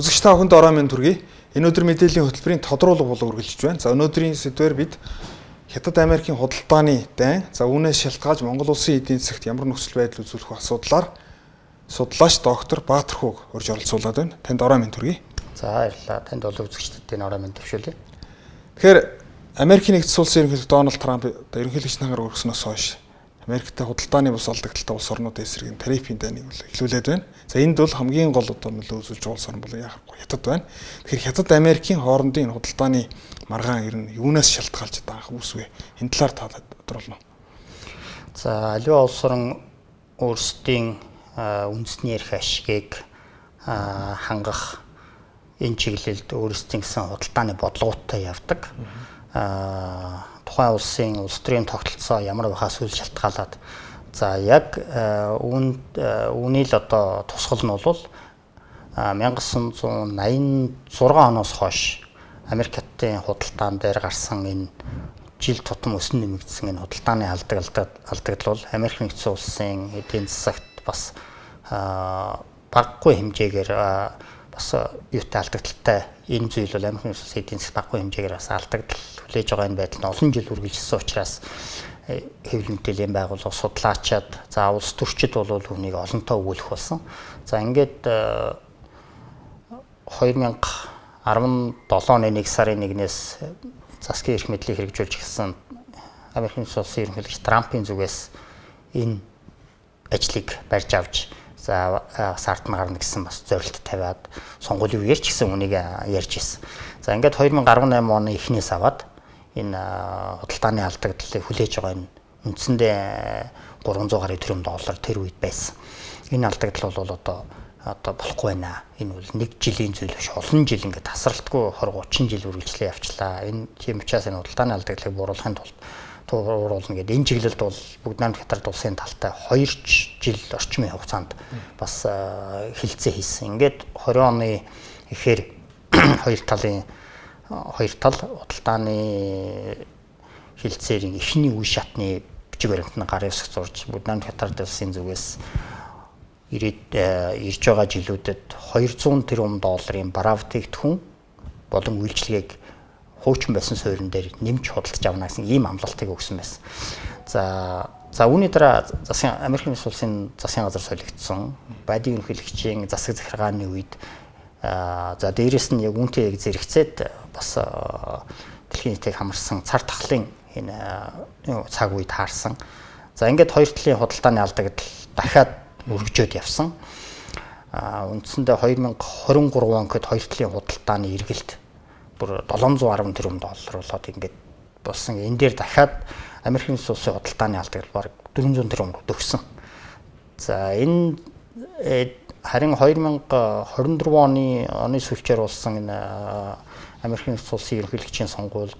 Үзэгч та бүхэнд орой минь төргий. Энэ өдөр мэдээллийн хөтөлбөрийн тодруулга болон үргэлжлэж байна. За, өнөөдрийн сэдвээр бид Хятад Америкийн худалдааны дайн, за үүнээс шалтгаалж Монгол улсын эдийн засагт ямар нөхцөл байдал үзүүлэх вэ асуудлаар судлаач доктор Баатархүүг урьж оролцуулаад байна. Танд орой минь төргий. За, баярлалаа. Танд бол үзэгчдэд энэ орой минь төвшүүлье. Тэгэхээр Америкийн нэгдсэн улсын ерөнхийлөгч Дональд Трамп одоо ерөнхийлөгч нахаар өргөснөөс хойш Америктэй худалдааны бус алдагдaltaй улс орнуудын эсрэг тарифын дайныг бол эхлүүлээд байна. За, энд бол хамгийн гол одоо нөлөө үзүүлж байгаа улс орн бол яахгүй Хятад байна. Тэгэхээр Хятад Америкийн хоорондын энэ худалдааны маргаан ер нь юунаас шалтгаалж одоо анх үүсвэ? Энэ талаар та тодруулна уу? За, аливаа улс орн өөрсдийн үндэсний эрх ашигыг хангах энэ чиглэлд өөрсдийн гэсэн худалдааны бодлоготой явдаг. Тухайн улсын улс төрийн тогтолцоо ямар байхаас үл шалтгаалаад, за яг үүний л одоо тусгал нь бол 1986 оноос хойш Америк хятадын худалдаан дээр гарсан энэ жил тутам өсөн нэмэгдсэн энэ худалдааны алдагдал бол Америк нэгдсэн улсын эдийн засагт бас багагүй хэмжээгээр бас юутай алдагдaltaй энэ зүйл бол Америк нэгдсэн улсын эдийн засагт багагүй хэмжээгээр бас алдагдал хүлээж байгаа энэ байдал нь олон жил үргэлжилсэн учраас хэвлэл мэдээллийн байгууллага судлаачаад, за улс төрчид бол үүнийг олонтоо өгүүлэх болсон. За, ингээд 2017 оны 1 сарын 1-ээс засгийн эрх мэдлийг хэрэгжүүлж эхэлсэн Америк нэгдсэн улсын ерөнхийлөгч Трампын зүгээс энэ ажлыг барьж авч, за бас ард нь гарна гэсэн бас зорилт тавиад сонгуулийн үеэр ч гэсэн үнийг ярьж ирсэн. За, ингээд 2018 оны эхнээс аваад энэ худалдааны алдагдлыг хүлээж байгаа энэ үндсэндээ 300 гаруй тэрбум доллар тэр үед байсан. Энэ алдагдал бол одоо болохгүй байна. Энэ бол нэг жилийн зүйл биш, олон жил ингээд тасралтгүй 20 30 жил үргэлжлээ явчлаа. Энэ тийм учраас энэ худалдааны алдагдлыг бууруулахын тулд тууруулна гэдэг энэ чиглэлд бол бүгд найрамдах Хятад улсын талтай 2 жил орчмын хугацаанд бас хэлцээ хийсэн. Ингээд 20 оны ихээр хоёр тал худалдааны хэлцээрийн эхний үе шатны бичиг баримт нь гар ёсог зурж бүгд найрамдах Хятад улсын зүгээс ирж байгаа жилүүдэд 200 тэрбум долларын бараа бүтээгдэхүүн болон үйлчилгээг хуучин байсан суурин дээр нэмж худалдаж авна гэсэн ийм амлалтыг өгсөн байсан. За үүний дараа засгийн Америк нэгдсэн улсын засгийн газар солигдсон. Байден ерөнхийлөгчийн засаг захиргааны үед, за дээрэс нь яг үүнтэй яг зэрэгцээд бас дэлхийн нийтийг хамарсан цар тахлын энэ цаг үед таарсан. За, ингээд хоёр талын худалдааны алдагдал дахиад өргөжөөд явсан. Үндсэндээ 2023 он гэхэд хоёр талын худалдааны эргэлт бүр 710 тэрбум доллар болоод ингээд болсон. Энэ дээр дахиад Америк нэгдсэн улсын худалдааны алдагдал бараг 400 тэрбум руу дөхсөн. За, энэ харин 2024 оны сүүлчээр болсон энэ Америк нэгдсэн улсын ерөнхийлөгчийн сонгуул,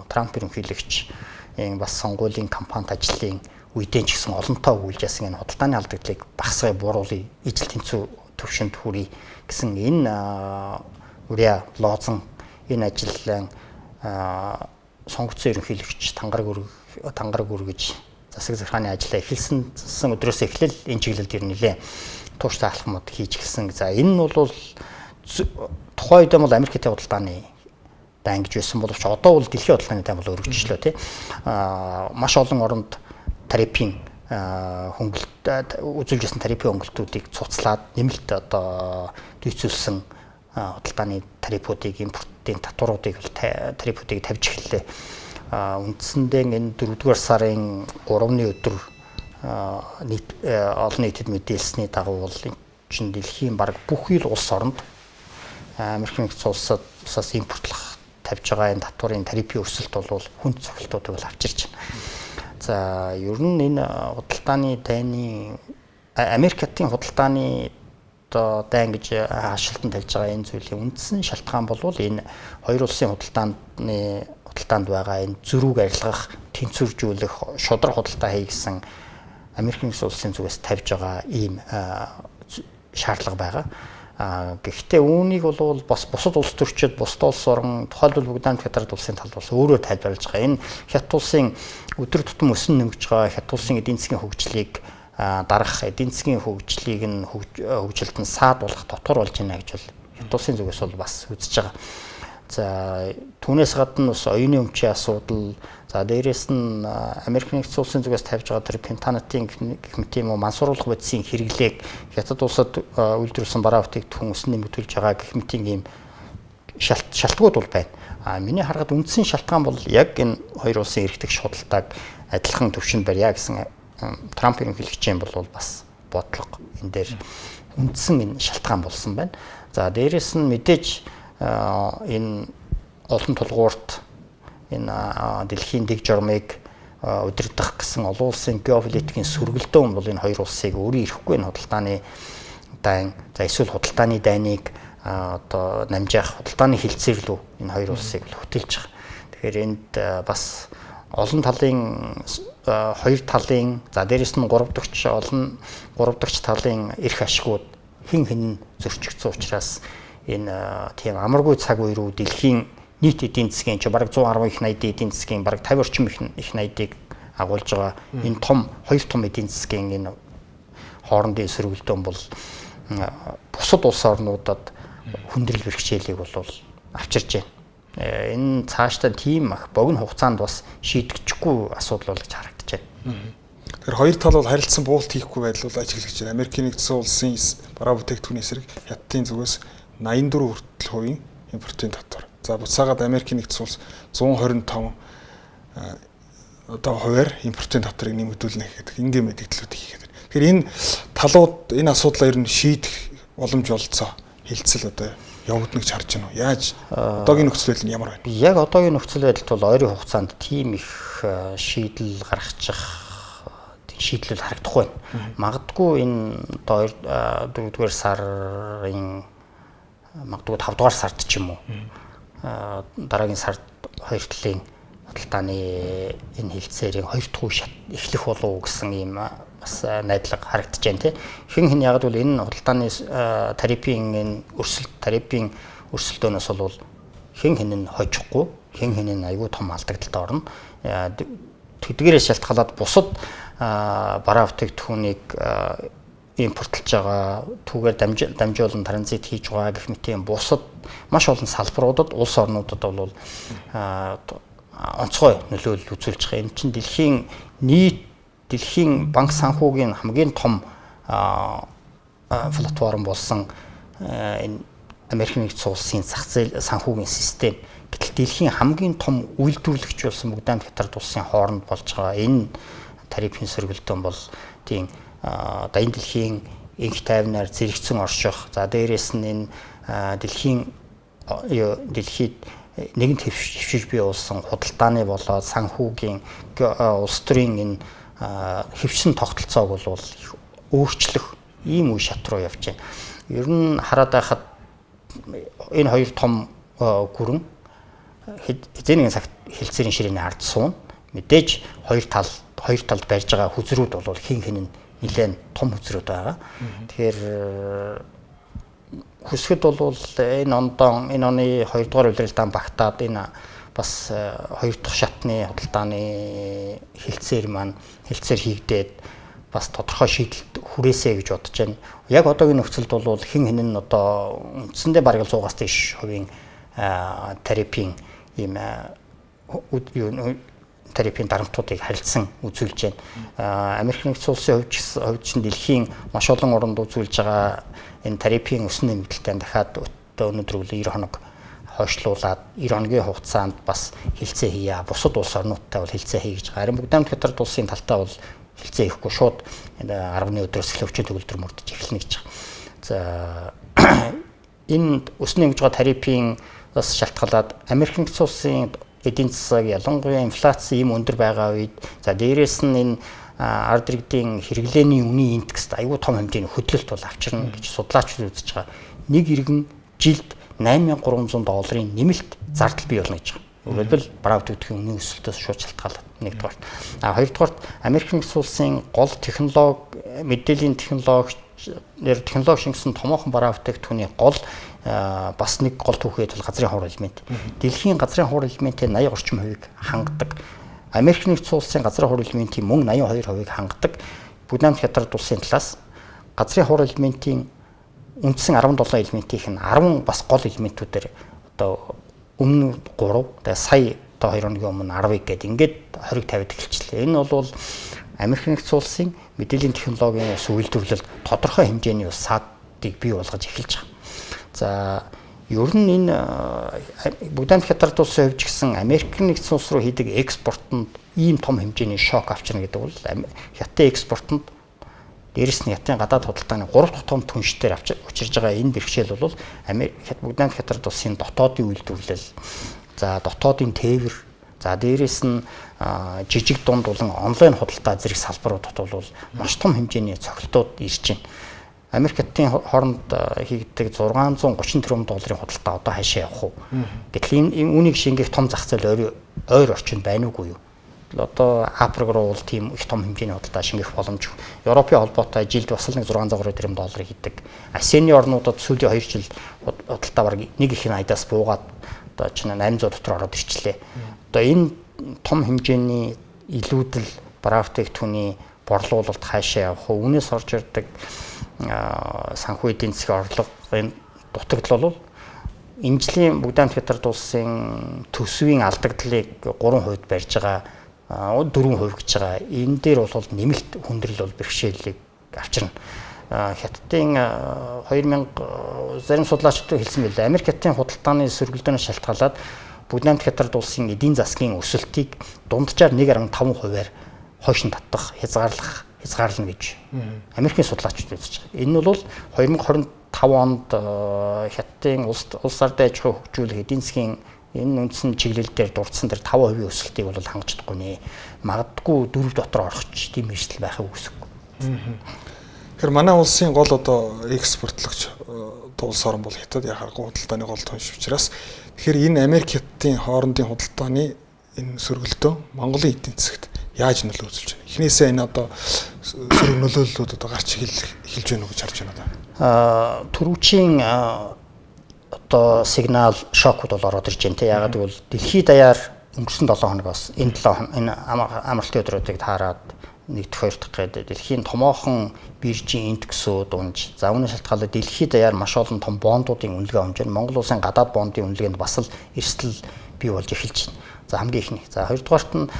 Трамп ерөнхийлөгч энэ бас сонгуулийн кампанит ажлын үедээ ч гэсэн олонтоо өгүүлж ясан энэ худалдааны алдагдлыг багасгая, бууруулъя, ижил тэнцүү төвшөнд хүрье гэсэн энэ урья лозон энэ ажил сонгогдсон ерөнхийлөгч тангараг өргөж засаг захиргааны ажлаа эхэлсэн өдрөөс эхлэл энэ чиглэлд ер нь нэлээ тууштай алхмууд хийж эхэлсэн. За, энэ нь бол тухайн үед бол Америк хятад худалдааны дайн гэж байсан боловч одоо бол дэлхийн худалдааны дайн бол өргөжлөө тий. Маш олон оронд тарифын хөнгөлт үзүүлж байсан тарифын хөнгөлтүүдийг цуцлаад нэмэлт одоо дүйцүүлсэн худалдааны тарифуудыг, импортын татваруудыг, тарифуудыг тавьж эхэллээ. Үндсэндээ энэ 4-р сарын 3-ны өдөр нийт олон нийтэд мэдээлсний дагуу бол энэ чинь дэлхийн бараг бүхий л улс оронд Америк нэгдсэн улсаас импортлох тавьж байгаа энэ татварын тарифын өсөлт бол хүнд цохилтуудыг бол авчирч байна. За, ер нь энэ худалдааны дайны, Америк хятадын худалдааны одоо дайн гэж хаашилтан тавьж байгаа энэ зүйлийн үндсэн шалтгаан бол энэ хоёр улсын худалдаанд байгаа энэ зөрүүг арилгах, тэнцвэржүүлэх, шударга худалдаа хий гэсэн Америк нэгдсэн улсын зүгээс тавьж байгаа ийм шаардлага байгаа. Гэхдээ үүнийг бол бас бусад улс төрчид, бусад улс орон, тухайлбал бүгд найрамдах Хятад улсын талд бас өөрөөр тайлбарлаж байгаа. Энэ Хятад улсын өдөр тутам өсөн нэмэгдэж байгаа Хятад улсын эдийн засгийн хөгжлийг дарах, эдийн засгийн хөгжлийг нь хөгжилд нь саадуулах дотор болж байна гэж бол Хятад улсын зүгээс бол бас үзэж байгаа. За түүнээс гадна бас оюуны өмчийн асуудал, за дээрээс нь Америк нэгдсэн улсын зүгээс тавьж байгаа тэр пентанатын гэх мэт юм уу мансууруулах бодисын хэрэглээг Хятад улсад үйлдвэрлэсэн бараа бүтээгдэхүүн өсөн нэмэгдүүлж байгаа гэх мэт ийм шалтгууд бол байна. А миний харахад үндсэн шалтгаан бол яг энэ хоёр улсын эрхтгч худалдааг адилхан түвшинд барья гэсэн Трамп ерөнхийлөгчийн бол бас бодлого энэ дээр үндсэн энэ шалтгаан болсон байна. За дээрээс нь мэдээж энэ олон тулгуурт энэ дэлхийн дэг журмыг удирдах гэсэн олон улсын геополитикийн сөргөлдөөн бол энэ хоёр улсыг өөрийн ирэхгүй энэ худалдааны дайн, за эсвэл худалдааны дайныг одоо намжаах худалдааны хилцээр лүү энэ хоёр улсыг хөтөлж байгаа. Тэгэхээр энд бас олон талын хоёр талын, за дээрэс нь гурав дахь олон гурав дахь талын эрх ашгууд хэн хэн зөрчигдсөн учраас энэ тийм амаргүй цаг үе рүү дэлхийн нийт эдийн засгийн чи бараг 110 их 80 эдийн засгийн бараг 50 орчим их 80-ыг агуулж байгаа энэ том хоёр том эдийн засгийн энэ хоорондын сөргөлдөөн бол бусад улс орнуудад хүндрэл бэрхшээлийг бол авчирч байна. Энэ цаашдаа тийм ах богино хугацаанд бас шийдэгдэхгүй асуудал бол гэж харагдаж байна. Тэгэхээр хоёр тал бол харилцан буулт хийхгүй байдал бол ажиглаж байна. Америкийн нэгдсэн улсын бараа бүтээгдэхүүний эсрэг Хятадын зүгээс 84 хүртэл хувийн импортын татвар. За буцаагаад Америкийн нэгдсэн улс 125 одоо хувиар импортын татварыг нэмэгдүүлнэ гэдэг ингийн мэдээллүүдийг хийгээд байна. Тэгэхээр энэ талууд энэ асуудлаа ер нь шийдэх боломж болцоо хилцэл одоо явагдана гэж харж байна уу? Яаж одоогийн нөхцөл байдал нь ямар байна? Яг одоогийн нөхцөл байдалд бол ойрын хугацаанд тийм их шийдэл гаргачих шийдлэл харагдахгүй байна. Магадгүй энэ одоо 4-р сарын магадгүй 5-р сард ч юм уу дараагийн сард хоёр талын худалдааны энэ хилцээрийн хоёр дахь үе шат эхлэх болов уу гэсэн ийм бас найдлага харагдаж байна тий. Хэн хэн яг бол энэ худалдааны тарифын энэ өрсөлд тарифын өрсөлдөөнөөс бол хэн хэн нь хожихгүй, хэн хэн нь айгүй том алдагдaltaд орно. Тэдгээрээс шалтгаалаад бусад бараа бүтээгдэхүүнийг импортлж байгаа, түүгээр дамжуулан транзит хийж байгаа гэх мэт юм бусад маш олон салбаруудад улс орнуудад бол онцгой нөлөөлөл үзүүлж байгаа. Энэ чинь дэлхийн нийт дэлхийн банк санхүүгийн хамгийн том платформ болсон энэ Америк нэгдсэн улсын зах зээл санхүүгийн систем. Гэтэл дэлхийн хамгийн том үйлдвэрлэгч болсон Бүгд Хятад улсын хооронд болж байгаа энэ тарифын сөргөлдөөн бол тийм одоо энэ дэлхийн энх тайвнаар зэрэгцэн орших. За дээрээс нь энэ дэлхийн дэлхийд нэгэн хэвшиж бий болсон худалдааны болоод санхүүгийн улс төрийн энэ хэвшин тогтолцоог бол их өөрчлөх ийм үе шат руу явж байна. Ер нь хараад байхад энэ хоёр том гүрэн хэзээ нэгэн цагт хэлцээрийн ширээний ард суuna. Мэдээж хоёр талд барьж байгаа хүзрүүд бол хин хин нь нэлээд том хүзрүүд байгаа. Тэгэхээр хүсгэд бол энэ ондон энэ оны 2 дугаар улиралдаан багтаад энэ бас 2 дахь шатны худалдааны хэлцээр маань хэлцээр хийгдээд бас тодорхой шийдэлд хүрээсэй гэж бодож байна. Яг одоогийн нөхцөлд бол хэн хэн нь одоо үндсэндээ бараг 100-аас дээш хувийн тарифын ийм тарифын дарамтуудыг харилцан үзүүлж байна. Америк нэгдсэн улсын хувьд чинь дэлхийн маш олон оронд үзүүлж байгаа энэ тарифын өсөн нэмэгдэлтэй дахиад өнөөдөр үл 90 хоног хойшлуулад 90 хоногийн хугацаанд бас хилцээ хийя. Бусад улс орнуудтай бол хилцээ хий гэж байгаа. Харин Бүгд Хятад улсын талтай бол хилцээ хийхгүй шууд 10-ны өдрөөс эхлэх өвчин төгөлдөр мөрдөж эхэлнэ гэж байгаа. За энэ өсөн нэмж байгаа тарифын бас шалтгаалаад Америк нэгдсэн улсын эдийн засаг ялангуяа инфляц ийм өндөр байгаа үед за дээрээс нь энэ ард иргэдийн хэрэглээний үнийн индекст айгүй том хэмжээний хөдлөлт бол авчирна гэж судлаачид үзэж байгаа. Нэг иргэн жилд 8300 долларын нэмэлт зардал бий болно гэж байгаа. Өөрөлдвөл бараа бүтээгдэхүүний үнийн өсөлтөөс шууд шалтгаалаад нэгдүгээрт. А хоёрдугаарт Америк нэгдсэн улсын гол технологи мэдээллийн технологи нэр технологи шингэсэн томоохон бараа бүтээгдэхүүний гол бас нэг гол түүхэд бол газрын хуур элемент. Дэлхийн газрын хуур элементийн 80 орчим хувийг хангадаг. Америк нэгдсэн улсын газрын хуур элементийн мөн 82%-ийг хангадаг. Бүгд Хятад улсын талаас газрын хуур элементийн үндсэн 17 элементийнх нь 10 бас гол элементүүдээр одоо өмнө 3, тэгээ сая одоо 2 хоногийн өмнө 10-ыг гээд ингээд 20-ыг тавиад эхэлчихлээ. Энэ бол Америк нэгдсэн улсын мэдээллийн технологийн ус үйлдвэрлэлд тодорхой хэмжээний ус саадыг бий болгож эхэлж байгаа. За ер нь энэ Бүгд аймаг Хятад улсын хувьд ч гэсэн Америк нэгдсэн улс руу хийдэг экспортод ийм том хэмжээний шок авчирна гэдэг бол Хятадын экспортод, дээрэс нь Хятадын гадаад худалдааны 3 дахь том түнштээр учирж байгаа энэ бэрхшээл бол Америк Бүгд аймаг Хятад улсын дотоодын үйлдвэрлэл, за дотоодын тээвэр, за дээрэс нь жижиг дунд болон онлайн худалдаа зэрэг салбаруудад бол маш том хэмжээний цохилтууд ирж байна. Америк Хятадын хооронд хийгддэг 630 тэрбум долларын худалдаа одоо хаашаа явах вэ? Гэтэл энэ үүнийг шингээх том зах зээл ойр орчинд байна уугүй юу? Одоо Африк руу бол тийм их том хэмжээний худалдаа шингэх боломжгүй. Европын холбоотой жилд бас л нэг 630 тэрбум долларыг хийдэг. АСЕАН-ы орнуудад сүүлийн 2 жил худалдаа бараг нэг их айдаас буугаад одоо чинь 800 дотор ороод ирчлээ. Одоо энэ том хэмжээний илүүдэл бараа бүтээгдэхүүний борлуулалт хаашаа явах вэ? Үүнээс орж ирдэг санхүү эдийн засгийн орлогын дутагдал бол энэ жилийн Бүгд аймаг Хятад улсын төсвийн алдагдлыг 3% барьж байгаа, 4% гэж байгаа. Энэ дээр бол нэмэлт хүндрэл бол бэрхшээлийг авчирна. Хятадын 2000 зарим судлаачдад хэлсэн байлээ. Америк Хятадын худалдааны сөргөлдөөнөөс шалтгаалаад Бүгд аймаг Хятад улсын эдийн засгийн өсөлтийг дунджаар 1.5%-аар хойш нь татах, хязгаарлана гэж Америкийн судлаачид үзэж байгаа. Энэ бол 2025 онд Хятадын улс ардын аж ахуйг хөгжүүлэх эдийн засгийн энэ үндсэн чиглэл дээр дурдсан тэр 5% өсөлтийг бол хангаж чадахгүй нэ. Магадгүй 4 дотор орох ч тийм эрсдэл байхыг үгүйсэхгүй. Тэгэхээр манай улсын гол одоо экспортлогч улс орн бол Хятад, яхааргүй худалдааны гол түнш учраас тэгэхээр энэ Америк Хятадын хоорондын худалдааны энэ сөргөлдөө Монголын эдийн засагт яаж нөлөө үзүүлж байна? Эхнээсээ энэ одоо сөрөг нөлөөллүүд одоо гарч эхэлж байна уу гэж харж байна да. Түрүүчийн одоо сигнал шокууд бол ороод ирж байна те. Яагаад гэвэл дэлхийд даяар өнгөрсөн 7 хоногоос энэ 7 энэ амралтын өдрүүдийг таарад 1 дахь 2 дахь гээд дэлхийн томоохон биржийн индексүүд унж, за үүнээс шалтгаалаад дэлхийд даяар маш олон том бондуудын үнэлгээ унж байна. Монгол улсын гадаад бондын үнэлгээнд бас л эрсдэл бий болж эхэлж байна. За хамгийн ихний. За хоёрдугаарт нь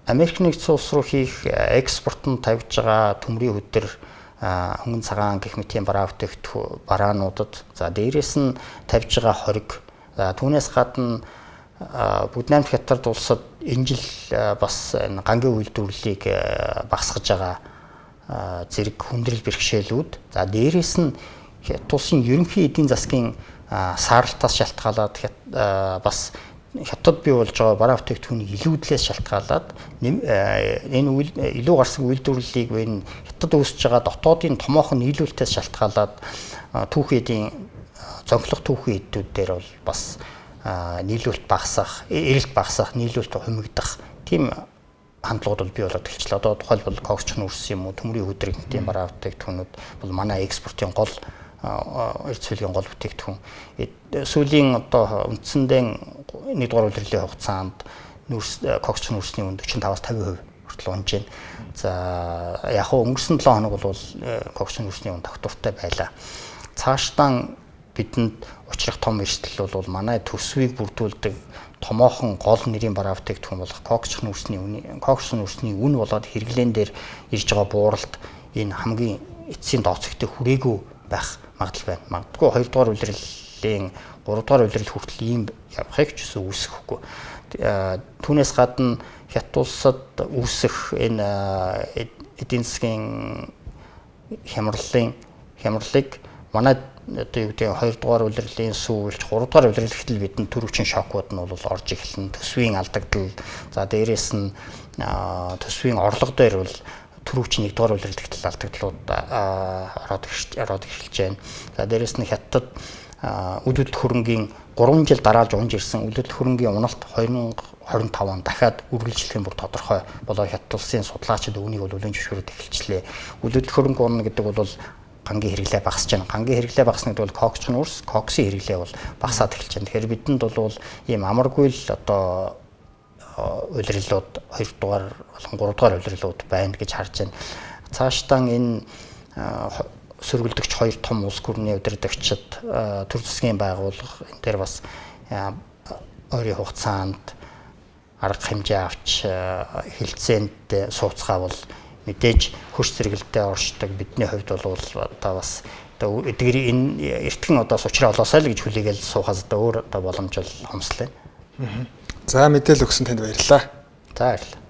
Америк нэгдсэн улс руу хийх экспортод тавьж байгаа төмрийн өдөр хөнгөн цагаан гэх мэтийн бараа бүтээгдэхүүн бараануудад, за дээрээс нь тавьж байгаа хориг, за түүнээс гадна Бүгд аймаг Хятад улсад энэ жил бас энэ гангийн үйлдвэрлэлийг багасгаж байгаа зэрэг хүндрэл бэрхшээлүүд, за дээрээс нь Хятад улсын ерөнхий эдийн засгийн саарлтаас шалтгаалаад бас Хятад бий болж байгаа бараа бүтээгдэхүүний илүүдлээс шалтгаалаад энэ илүү гарсан үйлдвэрлэлийг энэ Хятад үүсэж байгаа дотоодын томоохон нийлүүлэлтээс шалтгаалаад түүхий эдийн зөнхлөх түүхий эдүүд дээр бол бас нийлүүлэлт багасах, эрэлт багасах, нийлүүлэлт хумигдах тийм хандлагууд бол бий болоод эхэлчихлээ. Одоо тухайлбал коксч нүүрс юм уу, төмрийн хөдрөгдлийн бараа бүтээгдэхүүнүүд бол манай экспортын гол эрд зүйлийн гол бүтээгдэхүүн. Сүүлийн одоо үндсэндээ 1-р улирлын хугацаанд нүүрс коксч нүүрсний үн 45-аас 50% хүртэл унж байна. За яг хөө өнгөрсөн 7 хоног бол коксч нүүрсний үн тогтвортой байлаа. Цаашдаан бидэнд учрах том эрсдэл бол манай төсвийг бүрдүүлдэг томоохон гол нэрийн бараа бүтээгдэхүүн болох коксч нүүрсний үн, коксч нүүрсний үн болоод хэрэглээн дээр ирж байгаа бууралт энэ хамгийн эцсийн дооцогтой хүрээгүй байх магадлал байна. Магадгүй 2 дугаар улирлын 3 дугаар улирал хүртэл ийм явахыг ч гэсэн үүсгэхгүй. Түүнээс гадна Хятад улсад үүсэх энэ эдийн засгийн хямралыг манай одоо юу гэдэг 2 дугаар улирлын сүүлч 3 дугаар улирал гэтэл бидэнд төрөвчин шокууд нь бол орж эхэлнэ. Төсвийн алдагдал, за дээрээс нь төсвийн орлого дээр бол төрөвчин 1 дугаар улирал гэтэл алдагдлууд ороод эхэлж байна. За дээрээс нь Хятад үл хөдлөх хөрөнгийн 3 жил дараалж унж ирсэн үл хөдлөх хөрөнгийн уналт 2025 он дахиад үргэлжлэх юм бүр тодорхой болоо Хятад улсын судлаачид үүнийг бол хүлээн зөвшөөрөд эхэлчлээ. Үл хөдлөх хөрөнгө унана гэдэг бол гангийн хэрэглээ багасж байна. Гангийн хэрэглээ багасна гэдэг бол коксч нүүрс, коксын хэрэглээ бол багасаад эхэлж байна. Тэгэхээр бидэнд бол ийм амаргүй л одоо улирлууд 2 дугаар болон 3 дугаар улирлууд байна гэж харж байна. Цаашдаан энэ сөргөлдөгч хоёр том улс гүрний удирдагчид, төр засгийн байгууллага энэ дээр бас ойрын хугацаанд арга хэмжээ авч хэлцээнд сууцгаавал мэдээж хөрс зэрэгэлдээ оршдог бидний хувьд бол одоо бас одоо эдгээр энэ эртхэн одоо сучраа олоосай л гэж хүлээгээл суухаас одоо өөр одоо боломж бол хомслоо. За, мэдээлэл өгсөн танд баярлалаа. За, баярлалаа.